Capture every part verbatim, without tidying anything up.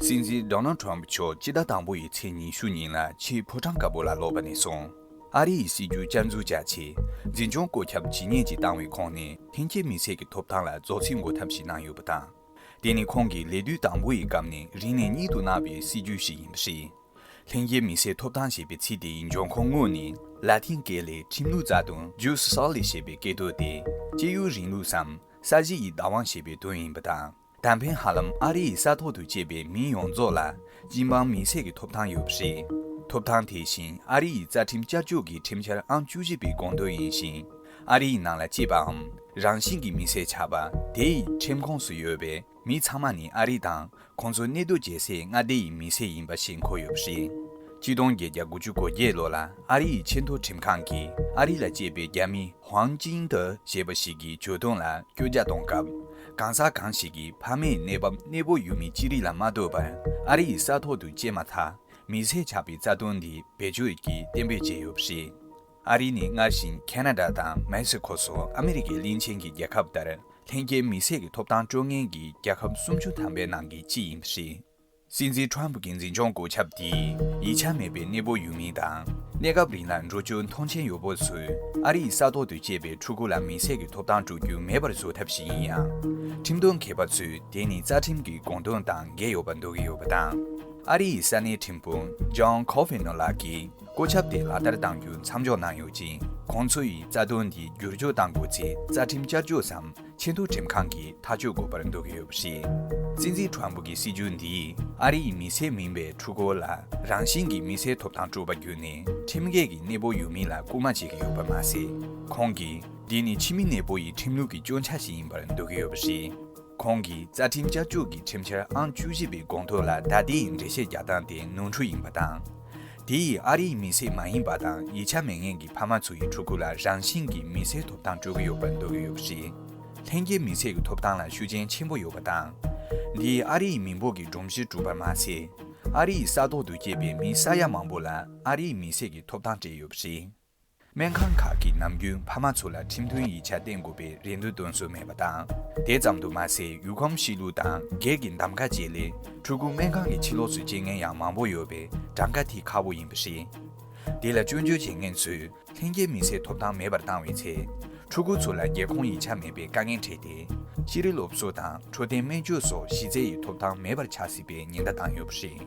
སྲིད་འཛིན་ཌོ་ནལ་ཌི་ཊརམ་ཕི་མཆོག་སྤྱི་ཟླ་དང་པོ་ཡི་ཚེས་ཉི་ཤུ་ཉིན་ལ་ཆེས་ཕོ་བྲང་དཀར་པོ་ལ་ལོག་པ་ནས་བཟུང་། ཨ་རི་ཡི་སྲིད་ཇུས་བསྐྱར་འཛུགས་བྱ་ཆེད། འཛིན་སྐྱོང་བཀོད་ཁྱབ་ཇི་སྙེད་ཅིག་བཏང་བའི་ཁོངས་ནས། ལྷན་སྐྱེས་མི་སེར་གྱི་ཐོབ་ཐང་ལ་རྫོགས་ཚིག་འགོད་ཐབས་ཤིག་གནང་ཡོད་པ་དང་། དེ་ནི་ཁོང་གི་ལས་དུས་དང་པོ་ཡི་སྐབས་ནས་རིང་ནས་གཉིད་དུ་བརྣག་པའི་སྲིད་ཇུས་ཤིག་ཡིན་པ་རེད། ལྷན་སྐྱེས་མི་སེར་ཐོབ་ཐང་ཞེས་པའི་ཚིག་དེའི་འབྱུང་ཁུངས་དངོས་ནི། ལ་ཏིན་སྐད་ལས་ཁྲིམས་ལུགས་རྩ་དོན་Jus Soli ཞེས་པའི་སྐད་དོད་དེ། སྐྱེས་ཡུལ་རིང་ལུགས་སམ། ས་གཞི་ཡི་བདག་དབང་ཞེས་པའི་དོན་ཡིན་པ་དང་། ད་ཕན་ཧ་ལམ་ཨ་རི་ཡི་ས་ཐོག་ཏུ་སྐྱེས་པའི་མི་ཡོངས་རྫོགས་ལ་སྤྱི་འབངས་མི་སེར་གྱི་ཐོབ་ཐང་ཡོད་པ་རེད། ཐོབ་ཐང་དེ་བཞིན་ཨ་རི་ཡི་རྩ་ཁྲིམས་བསྐྱར་བཅོས་ཀྱི་ཁྲིམས་འཆར་ཨང་བཅུ་བཞི་པའི་དགོངས་དོན་ཡིན་ཞིང་། ཨ་རི་ཡི་ནང་ལ་སྐྱེས་པའམ་རང་བཞིན་གྱིས་མི་སེར་ཆགས་པ། དེ་ཡི་ཁྲིམས་ཁོངས་སུ་ཡོད་པའི་མི་ཚང་མ་ནི་ཨ་རི་དང་། ཁོང་ཚོ་གནས་སྡོད་བྱེད་སའི་མངའ་སྡེ་ཡི་མི་སེར་ཡིན་པ་ཞིག་འཁོད་ཡོད་པ་རེད། ཆིག་སྟོང་བརྒྱད་བརྒྱ་དགུ་བཅུ་གོ་བརྒྱད་ལོ་ལ་ཨ་རི་ཡི་ཆེས་མཐོའི་ཁྲིམས་ཁང་གིས་ཨ་རི་ལ་སྐྱེས་པའི་རྒྱ་མི་ཧུའང་ཅིང་ཏེ་ཞེས་པ་ཞིག་གི་གྱོད་དོན་ལ་སྐྱོར་རྒྱག་གཏོང་སྐབས། གང་ཟག་གང་ཞིག་གིས་ཕ་མའི་གནས་བབ་གནས་སྤོ་ཡུལ་མི་ཅི་རིགས་ལ་མ་ལྟོས་པར་ཨ་རི་ཡི་ས་ཐོག་ཏུ་སྐྱེས་མ་ཐག་མི་སེར་ཆགས་པའི་རྩ་དོན་འདི་བེད་སྤྱོད་ཀྱིས་གཏན་འབེབས་བྱས་ཡོད་པ་རེད། ཨ་རི་ནི་སྔར་བཞིན་ཁེ་ན་ཌ་དང་མེག་སི་ཁོ་སོགས་ཨ་མི་རི་ཀའི་གླིང་ཆེན་གྱི་རྒྱལ་ཁབ་ལྟར། ལྷན་སྐྱེས་མི་སེར་གྱི་ཐོབ་ཐང་སྤྲོད་མཁན་གྱི་རྒྱལ་ཁབ་སུམ་ཅུ་ཐམ་པའི་ནང་གི་གཅིག་ཡིན་པ་རེད། སྲིད་འཛིན་ཊརམ་ཕི་གི་འཛིན་སྐྱོང་བཀོད་ཁྱབ་དེས་ཡིག་ཆ་མེད་པའི་གནས་སྤོ་ཡུལ་མི་དང་། གནས་སྐབས་རིང་ལ་འགྲོ་སྐྱོད་མཐོང་མཆན་ཡོད་པོ་ཚོས་ཨ་རིའི་ས་ཐོག་ཏུ་སྐྱེས་པའི་ཕྲུ་གུ་ལ་མི་སེར་གྱི་ཐོབ་ཐང་སྤྲོད་རྒྱུ་མེད་པར་བཟོ་ཐབས་ཤིག་ཡིན་ཡང་། ཁྲིམས་དོན་མཁས་པ་ཚོས་དེ་ནི་རྩ་ཁྲིམས་ཀྱི་དགོངས་དོན་དང་འགལ་ཡོད་པར་འདོད་ཀྱི་ཡོད་པ་དང་། ཨ་རི་ཡི་ས་གནས་ཁྲིམས་དཔོན་ཇོན་ཁོ་ཧྥེ་ནོ་ལགས་ཀྱིས། བཀོད་ཁྱབ་དེ་ལག་བསྟར་གཏང་རྒྱུ་མཚམས་འཇོག་གནང་ཡོད་ཅིང་། ཁོང་ཚོ་ཡིས་རྩ་དོན་འདི་བསྒྱུར་བཅོས་གཏང་དགོས་ཚེ་རྩ་ཁྲིམས་བསྐྱར་བཅོས་སམ་ཆེས་མཐོའི་ཁྲིམས་ཁང་གིས་ཐག་གཅོད་དགོས་པར་འདོད་ཀྱི་ཡོད་པ་རེད། སྲིད་འཛིན་ཊརམ་ཕི་གི་སྲིད་ཇུས་འདིས་ཨ་རི་ཡི་མི་སེར་མིན་པའི་ཕྲུ་གུ་ལ་རང་བཞིན་གྱིས་མི་སེར་ཐོབ་ཐང་སྤྲོད་པ་བརྒྱུད་ནས་ཁྲིམས་འགལ་གྱི་གནས་སྤོ་ཡུལ་མི་ལ་སྐུལ་མ་བྱེད་ཀྱི་ཡོད་པ་མ་ཟད། ཁོང་གིས་འདི་ནི་ཕྱི་མི་གནས་སྤོ་ཡི་ཁྲིམས་ལུགས་ཀྱི་སྐྱོན་ཆ་ཞིག་ཡིན་པར་འདོད་ཀྱི་ཡོད་པ་རེད། ཁོང་གིས་རྩ་ཁྲིམས་བསྐྱར་བཅོས་ཀྱི་ཁྲིམས་འཆར་ཨང་བཅུ་བཞི་པའི་དགོངས་དོན་ལ་ད་ལྟའི་འགྲེལ་བཤད་རྒྱག་སྟངས་དེ་ནོར་འཁྲུལ་ཡིན་པ་དང་། དེ་ཡིས་ཨ་རིའི་མི་སེར་མ་ཡིན་པ་དང་ཡིག་ཆ་མེད་མཁན་གྱི་ཕ་མ་ཚོ་ཡི་ཕྲུ་གུ་ལ་རང་བཞིན་གྱིས་མི་སེར་ཐོབ་ཐང་སྤྲོད་ཀྱི་ཡོད་པར་འདོད་ཀྱི་ཡོད་པ་རེད། ལྷན་སྐྱེས་མི་སེར་གྱི་ཐོབ་ཐང་ལ་ཤུགས་རྐྱེན་ཆེན་པོ་ཡོད་པ་དང་། འདིས་ཨ་རིའི་མི་འབོར་གྱི་སྒྲོམ་གཞི་གྲུབ་པར་མ་ཟད། ཨ་རིའི་ས་ཐོག་ཏུ་སྐྱེས་པའི་མི་ས་ཡ་མང་པོ་ལ་ཨ་རིའི་མི་སེར་གྱི་ཐོབ་ཐང་སྤྲད་ཡོད་པ་རེད། སྨན་ཁང་ཁག་གིས་ནམ་རྒྱུན་ཕ་མ་ཚོ་ལ་ཁྲིམས་མཐུན་ཡིག་ཆ་བསྟན་དགོས་པའི་རེ་འདུན་འདོན་སྲོལ་མེད་པ་དང་། དེ་ཙམ་དུ་མ་ཟད། ཡུལ་ཁམས་གཤིས་ལུགས་དང་སྒེར་གྱི་གདམ་ག་བཅས་ལས་ཕྲུ་གུ་སྨན་ཁང་གི་ཕྱི་ལོགས་སུ་སྐྱེལ་མཁན་ཡང་མང་པོ་ཡོད་པས་གྲངས་ཀ་དེ་ཁག་པོ་ཡིན་པ་རེད། དེ་ལ་སྐྱོན་བརྗོད་བྱེད་མཁན་ཚོས་ལྷན་སྐྱེས་མི་སེར་ཐོབ་ཐང་མེད་པར་བཏང་བའི་ཚེ། ཕྲུ་གུ་ཚོ་ལ་རྒྱལ་ཁོངས་ཡིག་ཆ་མེད་པའི་དཀའ་ངལ་འཕྲད་དེ། ཤེས་རིག་སློབ་གསོ་དང་འཕྲོད་བསྟེན་སྨན་བཅོས་སོགས་གཞི་རྩའི་ཐོབ་ཐང་མེད་པར་ཆགས་སྲིད་པའི་ཉེན་བརྡ་བཏང་ཡོད་པ་རེད།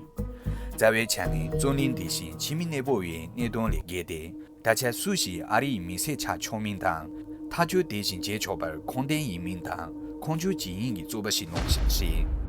རྩ་བའི་ཆ་ནས་རྩོད་གླེང་འདི་བཞིན་ཕྱི་མི་གནས་སྤོ་བའི་གནད་དོན་ལས་བརྒལ་ཏེ། ད་ཆ་སུ་ཞིག་ཨ་རིའི་མི་སེར་ཆགས་ཆོག་མིན་དང་། ཐག་གཅོད་དེ་བཞིན་བྱེད་ཆོག་པར་ཁུངས་ལྡན་ཡིན་མིན་དང་། ཁོང་ཚོའི་ཇི་ཡིན་གྱི་རྩོད་པ་ཞིག་སློང་བཞིན་པ་རེད།